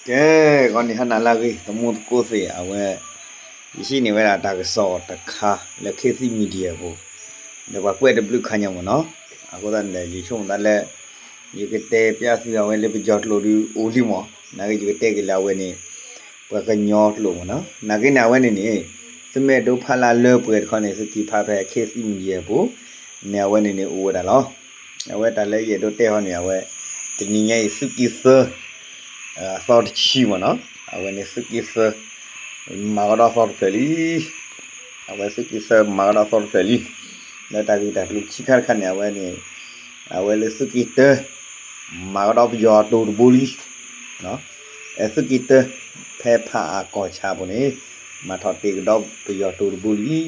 ကဲ, ဂီၤနံၤဟါနၤလၢအဂ့ၤ သမူသကိးသ့ၣ်, အဝဲ ယဟံးန့ၢ်ဝဲဒၣ်တၢ်ကစီၣ်တခါလၢ ခေတ်သစ် Media အပူၤ, ဒီးပှၤကွဲးတဘျုးခါညါမ့ၢ်နီၤ. အဃိသတးန့ၣ်ဒီး ယဆိကမိၣ်သးလၢ ယကတဲပျးသုအဝဲလၢပယီၤကျိာ်ဒုးအိၣ်လံမ့ၢ်, နာ်က့ယကတဲက့ၤလၢအဝဲန့ၣ် ပှၤကညီကျိာ်မ့ၢ်နီၤ. နာ်က့န့ၣ် အဝဲန့ၣ်န့ၣ် သုမ့ၢ်အဲၣ်ဒိးဖးလၢလၢပှဲၤတခီန့ၣ် သုက့ၤဖးဖဲ ခေတ်သစ် Media အပူၤန့ၣ် အဝဲန့ၣ်န့ၣ်အိၣ်ဝဲဒၣ်လီၤ. အဝဲတၢ်လၢယအဲၣ်ဒိးတဲဟီန့ၣ် အဝဲ တနံၤညါအံၤ သုးက့သၢ အသီတဆံမ့ၢ်နီၤ, အဝဲန့ၣ်သုးက့သၢ မၤကဒီးသီတဖျၢၣ်လံ. အဝဲသုးက့သၢမၤကဒီးသီတဖျၢၣ်လံ. လၢတၢ်ဂ့ၢ်တၢ်ကျိၤခံခါတခါန့ၣ် အဝဲန့ၣ် အဝဲလၢသုးက့တၢ မၤကဒီးပယီၤတိၤတဘိလံ. သုးက့တၢ ဖဲဖးအၣ်ကီၢ်ဆၣ်အပူၤန့ၣ် မၤထီၣ်တ့ၢ်ကဒီးပယီၤတိၤတဘိလံ.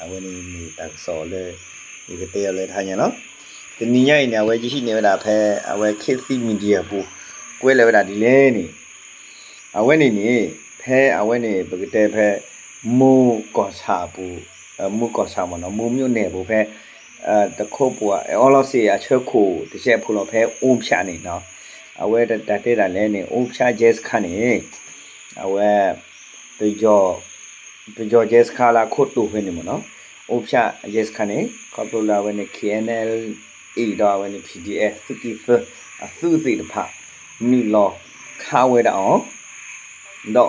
အဝဲန့ၣ်မ့ၢ်တၢ်ကစီၣ်လၢ ယကတဲအီၤလၢတဟါညါလီၤ. တနံၤညါအံၤန့ၣ် အဝဲယဟံးန့ၢ်ဝဲဒၣ်ဖဲ အဝဲ ခေတ်သစ် Media အပူၤ ကွဲးလၢာ်ဝဲဒၣ်ဒ်လဲၣ်န့ၣ် အဝဲန့ၣ်န့ၣ် ဖဲအဝဲန့ၣ် ပကတဲဖဲ မူၤကီၢ်ဆၣ်အပူၤ, မူၤကီၢ်ဆၣ်မ့ၢ်နီၤ, မူၤမြို့နယ်အပူၤဖဲ တခိးပူၤ အီလီၤစ့ၣ်အဆၢခိၣ်တစဲးဖိလီၤ ဖဲအိၣ်ဖၠးန့ၣ်နီၤ. အဝဲတၢ်တဲဒၣ်လဲၣ်န့ၣ် အိၣ်ဖၠး ရဲစခန်း န့ၣ် အဝဲ ပယီၤ ပယီၤ ရဲစခန်း လၢအခိၣ်တိာ်ဖဲန့ၣ်မ့ၢ်နီၤ, အိၣ်ဖၠး ရဲစခန်း န့ၣ် ခီဖျိလၢအဝဲန့ၣ် KNLA ဒီးအဝဲန့ၣ် PDF သုးက့သၢ အသုးသ့ၣ်တဖၣ် နုာ်လီၤခးဝဲဒၣ်အီၤ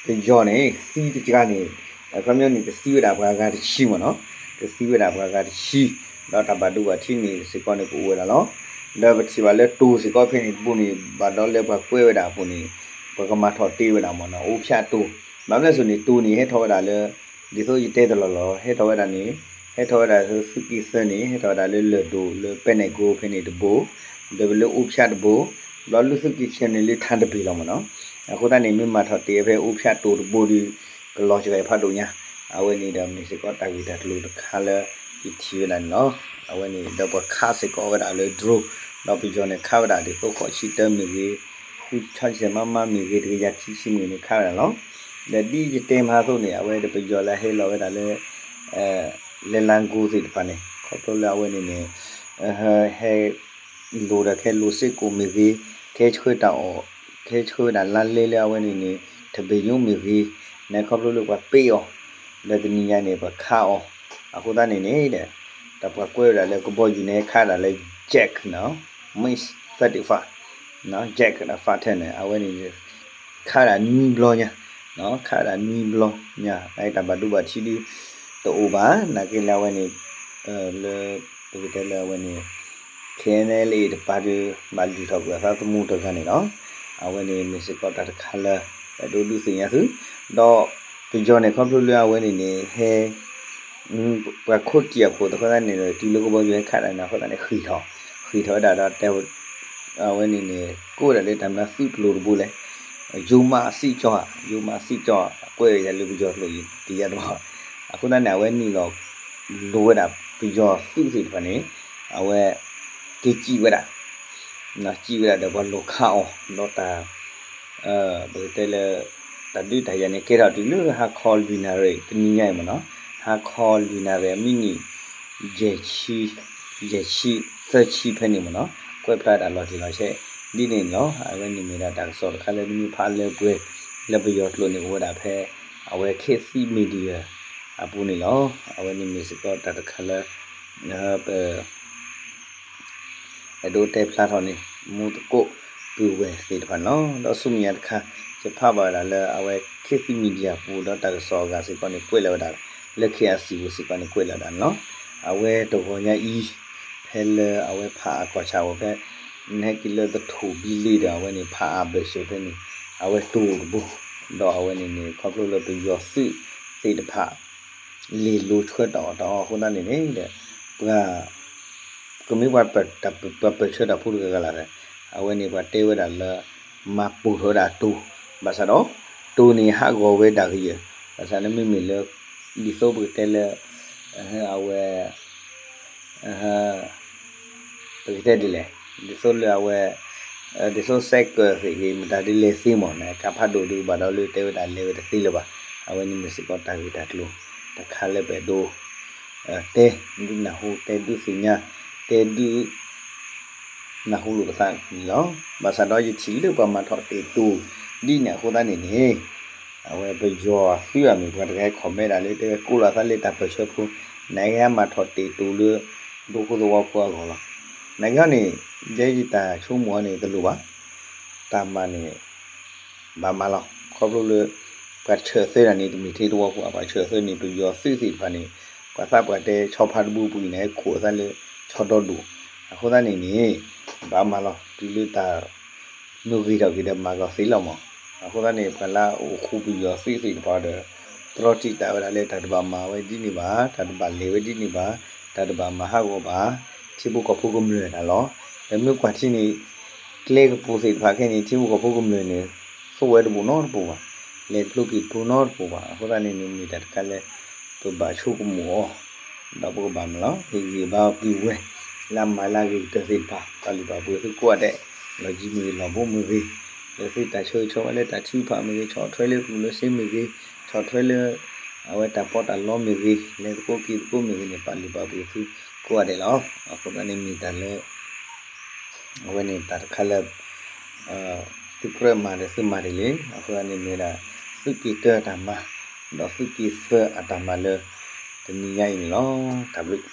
ဒီးပယီၤန့ၣ် သံတကါန့ၣ် အခီပညီန့ၣ် ကသံဝဲဒၣ်ပှၤဂၤတဆံမ့ၢ်နီၤ, ကသံဝဲဒၣ်ပှၤဂၤတဆံ, ဒီးတၢ်ဘၣ်ဒိဘၣ်ထံးန့ၣ်စ့ၢ်ကီးန့ၣ် ကအိၣ်ဝဲဒၣ်လီၤ. ဒီးပထံၣ်ဘၣ်လၢတိၤစ့ၢ်ကီးဖဲန့ၣ်တဘိန့ၣ် ဘၣ်ဒီးလၢပှၤကွဲးဝဲဒၣ်အပူၤန့ၣ် ပကမၤထီၣ်တ့ၢ်ဝဲဒၣ်မ့ၢ်နီၤ, အိၣ်ဖၠးတိၤ, ဘၣ်မနုၤအဃိန့ၣ် တိၤန့ၣ်ဟဲထီၣ်ဝဲဒၣ်လၢ ဒ်သိးယတဲတလီၢ်လီၢ် ဟဲထီၣ်ဝဲဒၣ်န့ၣ် ဟဲထီၣ်ဝဲဒၣ်သုးက့သၢန့ၣ် ဟဲထီၣ်ဝဲဒၣ်လၢလၢၢ်ဒိၣ်လၢပဲနဲၣ်ကိဖဲန့ၣ်တဘိ, ဒီးလၢအိၣ်ဖၠးတဘိ, ဒီးလုၢ်သုးက့ခံန့ၣ်လၢထါတဘ့ၣ်လီၤမ့ၢ်နီၤ. အဃိသတးန့ၣ် မ့ၢ်မၤထီၣ်တ့ၢ်ဖဲအိၣ်ဖၠးတိၤတဘိဒီး ကလီၤစှၤဖးဒိၣ်ညါ, အဝဲန့ၣ်ဒီးမ့ၢ်စ့ၢ်ကီးတၢ်ဂ့ၢ်တၢ်ကျိၤတခါလၢ ယထံၣ်ဝဲဒၣ်န့ၣ်လီၤ. အဝဲန့ၣ်ဒီးပှၤခးစ့ၢ်ကီးဝဲဒၣ်လၢ drone, ဒီးပယီၤန့ၣ်ခးဝဲဒၣ်ဒ်သိးဃိးဆံတၢမ့ၢ်ဂ့ၤ, ဃုဆံဆဲးမးမးမ့ၢ်ဂ့ၤ, တကယၤခံဆံမ့ၢ်ဂ့ၤန့ၣ်ခးဝဲဒၣ်လီၤ. ဒီးဒ်ယတဲမဟါအသိးန့ၣ် အဝဲဒီးပယီၤလၢဟဲလီၤဝဲဒၣ်လၢ လဲၤလါကိသ့ၣ်တဖၣ်န့ၣ် ခီဖျိလၢအဝဲန့ၣ်န့ၣ် ဟဲ လိာ်ဒီးခဲလိာ်စ့ၢ်ကီးမ့ၢ်ဂ့ၤ, ခဲဆှၢတၢ်အီၣ်, ခဲဆှၢဝဲဒၣ်လါလဲလၢအဝဲန့ၣ်န့ၣ် ထဘ့ၣ်ညိမ့ၢ်ဂ့ၤ, န့ၣ်ခီဖျိလၢပှၤပ့ၢ်အီၤ, လၢတနံၤညါန့ၣ် ပှၤခးအီၤ, အဃိသတးန့ၣ်န့ၣ်ဒီး တၢ်ပှၤကွဲးဝဲဒၣ်လၢကဘီယူၤန့ၣ် ခးဒၣ်လၢ Yak နီၤ, Yak ဒီး Fighter န့ၣ် အဝဲန့ၣ် ခးဒၣ်နွံဘျီညါ, ခးဒၣ်နွံဘျီညါ တၢ်ဘၣ်ဒိဘၣ်ထံးဒုး တအိၣ်ဘၣ်, နာ်က့လၢအဝဲန့ၣ် လၢ ပကတဲလၢအဝဲန့ၣ် KNLA တပၤဒီး ဘၣ်လုၢ်ထီၣ်ကွံာ်အသးသမူတဂၤန့ၣ်လီၤ. အဝဲန့ၣ်မ့ၢ်စ့ၢ်ကီးတၢ်တခါလၢ အဲၣ်ဒိးဒုးသ့ၣ်ညါသု, ဒီးပယီၤန့ၣ် ခီဖျိလၢအဝဲန့ၣ်န့ၣ် ဟဲ ပှၤခိးတံၢ်အခိၣ်သတးန့ၣ်ဒီး တုၤလၢကဘီယူၤဟဲခးဒၣ်န့ၣ် အဃိသတးန့ၣ် ဃ့ၢ်ထီၣ်, ဃ့ၢ်ထီၣ်ဝဲဒၣ်ဒီးတဲ အဝဲန့ၣ်န့ၣ် ကိးဝဲဒၣ်လၢတၢ်မနုၤသုးကျိၤတဘိလဲၣ်, ယိၤမးစံးကၠီ, ယိၤမးစံးကၠီ, ကွဲးဝဲဒၣ်လၢပယီၤကျိာ်အံၤ တယါတဘီ, အဃိသတးန့ၣ် အဝဲနုာ်လီၤ လိာ်ဝဲဒၣ်ပယီၤသုးသ့ၣ်တဖၣ်န့ၣ် အဝဲ က့ၤစံၣ်ဝဲဒၣ် စံၣ်ဝဲဒၣ်ဒီးပှၤလိာ်ခးအီၤ ဒီးတၢ် ပကတဲလၢ တၢ်ဒုးတၢ်ယၤန့ၣ် ကဲထီၣ်တုၤလၢဟါခီလွံၢ်နၣ်ရံၣ် တနံၤညါအံၤမ့ၢ်နီၤ, ဟါခီလွံၢ်နၣ်ရံၣ်အမံးနံး ယဲၢ်ဆံ ယဲၢ်ဆံ သၢဆံဖဲန့ၣ်မ့ၢ်နီၤ, ကွဲးဖျါတၢ်လီၤတံၢ်လီၤဆဲး ဒ်န့ၣ်န့ၣ်လီၤ. အဝဲန့ၣ်မ့ၢ်ဒၣ်တၢ်ကစီၣ်တခါလၢနမ့ၢ်ဖးလၢပှဲၤ လၢပယီၤကျိာ်န့ၣ်အိၣ်ဝဲဒၣ်ဖဲ အဝဲ ခေတ်သစ် Media အပူၤန့ၣ်လီၤ. အဝဲန့ၣ်မ့ၢ်စ့ၢ်ကီးတၢ်တခါလၢ ပ အဲၣ်ဒိးတဲဖျါထီၣ်န့ၣ် မူသကိးပုၢ်ဝဲၢ်သ့ၣ်တဖၣ်န့ၣ်လီၤ. ဒီးဆူမဲာ်ညါတခါ ယဖးဘၣ်ဝဲဒၣ်လၢအဝဲ ခေတ်သစ် Media ပူၤ ဒီးတၢ်ကစီၣ်အဂၤစ့ၢ်ကီးန့ၣ် ကွဲးလီၤဝဲဒၣ် လၢ KIC ပူၤစ့ၢ်ကီးန့ၣ် ကွဲးလီၤဝဲဒၣ်န့ၣ်လီၤ. အဝဲတဂီၤညါအံၤ ဖဲလၢအဝဲဖးအၣ်ကီၢ်ဆၣ်ဝဲဖဲ နဟဲက့ၤလၢသထူၣ်ဘံလ့ဒီး အဝဲန့ၣ် ဖးအၣ်ဘၢၣ်စၢၤဖဲန့ၣ် အဝဲတိၤတဘိ, ဒီးအဝဲန့ၣ်န့ၣ် ခီဖျိလၢပယီၤသုးသ့ၣ်တဖၣ် လ့ၢ်လိၤဆှၢတၢ်အီၣ်တၢ်အီအဃိသတးန့ၣ်န့ၣ်ဒီး ပှၤ ကမ့ၢ်ပှၤပၢၢ်ဆၢတၢ်ဖိတဂၤဂၤလီၤ. အဝဲန့ၣ်ပှၤတဲဝဲဒၣ်လၢ မၤပိၢ်ထီၣ်ဝဲဒၣ်တိၤ, ဘၣ်ဆၣ်ဒီး တိၤန့ၣ်ဟးဂီၤဝဲဒၣ်ကယၢၢ်, ဘၣ်ဆၣ်န့ၣ်မ့မ့ၢ်လၢ ဒ်သိးပကတဲလၢ အဝဲ ပကတဲဒ်လဲၣ်, ဒ်သိးလၢအဝဲ ဒ်သိးစဲးကၢၣ်သ့ၣ်ဂ့ၤ မတၤဒ်လဲၣ်သ့မ့ၢ်န့ၣ် ကါဖးဒိၣ်ဒုးဘၣ်ဒီးလၢတဲဝဲဒၣ်လဲၤဝဲတသ့လၢၤဘၣ်. အဝဲန့ၣ်မ့ၢ်စ့ၢ်ကီးတၢ်ဂ့ၢ်တၢ်ကျိၤတခါလၢပအဲၣ်ဒိး တဲဒုးနၢ်ဟူ တဲဒုးသ့ၣ်ညါ တဲဒုး နၢ်ဟူလိာ်ပသးန့ၣ်လီၤ. ဘၣ်ဆၣ်ဒီးယထံၣ်လၢပှၤမၤထီၣ်တ့ၢ်တိၤ ဒ်န့ၣ်အဃိသတးန့ၣ်န့ၣ် အဝဲပယီၤသုးအမံၤ ပှၤတဂၤဟဲ comment ဒၣ်လၢ တဲဝဲကိးလီၤသးလၢတၢ်ပၢၢ်ဆၢဖိ, နကဟဲမၤထီၣ်တ့ၢ်တိၤလၢ ဒူခိၣ်သဝီဖိအဂီၢ်လီၤ. နကဟဲန့ၣ် ယဲယတၢ်ဆိကမိၣ်အီၤန့ၣ် တလိၣ်ဘၣ်. တၢ်မၤန့ၣ် ဘၣ်မၤလီၤ. ခီဖျိလၢ ပှၤဆၢၣ်သၢတၢ်န့ၣ် တမ့ၢ်ထဲတဝီပူၤဘၣ်, ပှၤဆၢၣ်သၢန့ၣ် ပယီၤသုးသ့ၣ်တဖၣ်န့ၣ် ပှၤသးပှၢ်တဲ ဆီဖါတဘိပူၤအံၤန့ၣ် ဟဲခိၣ်အသးလၢ ဆီဒီဒူၣ်. အဃိသတးန့ၣ်န့ၣ် ဘၣ်မၤလီၤ. တုၤလၢတၢ် မုၢ်ဂ့ၤထီၣ်က့ၤဒီးမၤကီၤသ့လီၤမး. အဃိသတးန့ၣ် ပှၤလၢအအိၣ်ဃူပယီၤသုးသ့ၣ်တဖၣ်ဒီး တြီတံာ်တာ်ဝဲဒၣ်လၢ တၢ်တဘၣ်မၤဝဲဒ်န့ၣ်ဘၣ်, တၢ်တဘၣ်လဲၤဝဲဒ်န့ၣ်ဘၣ်, တၢ်တဘၣ်မၤဟးဂီၤဘၣ် ထံဖိကီၢ်ဖိကမျၢၢ်တၢ်လီၤ. ဒီးမ့ၢ်ကွၢ်ထံန့ၣ် ကျဲကပူၤသ့ၣ်တဖၣ်ခဲအံၤန့ၣ် ထံဖိကီၢ်ဖိကမျၢၢ်န့ၣ် သိၣ်ဝဲတဘူးနီတပူၤဘၣ်, လဲၤတဖျိက့ၤတဖျိနီတပူၤဘၣ်. အဃိသတးန့ၣ်န့ၣ် မ့ၢ်တၢ်တခါလၢ ပဘၣ်ဆိကမိၣ်အီၤ, ဒီးပကဘၣ်မၤလီၤ ဟ့ၣ်ဂံၢ်ဘါပုၢ်ဝဲၢ် လၢအမၤလၢအဂ့ၤကတၢၢ်သ့ၣ်တဖၣ် ပာ်လုၢ်ပာ်ပှ့ၤသုကိးဂၤဒဲး, လီၢ်ယံၤမ့ၢ်ဂ့ၤ လီၢ်ဘူးမ့ၢ်ဂ့ၤ, လၢသုတၢ်ဆၢဂ့ၤဆၢဝါလၢတၢ်ထုကဖၣ်မ့ၢ်ဂ့ၤ, ဆီၣ်ထွဲလၢကျိၣ်လၢစ့မ့ၢ်ဂ့ၤ, ဆီၣ်ထွဲလၢ အဝဲတၢ်ပီးတၢ်လီမ့ၢ်ဂ့ၤ, လဲၤသကိးက့ၤသကိးမ့ၢ်ဂ့ၤန့ၣ် ပာ်လုၢ်ပာ်ပှ့ၤသုကိးဂၤဒဲးလီၤ. အဃိသတးန့ၣ်မ့ၢ်တၢ်လၢ အဝဲန့ၣ်တၢ်တခါလၢ သုကြၢးမၤဒီးသုမၤတ့ၢ်လံ. အဃိသတးန့ၣ်မ့ၢ်ဝဲဒၣ် သုးက့ၤတၢတၢ်မၤ ဒီးသုးက့ၤသၢအတၢ်မၤလၢ တနံၤညါအံၤန့ၣ်လီၤ. တၢ်ဘျုး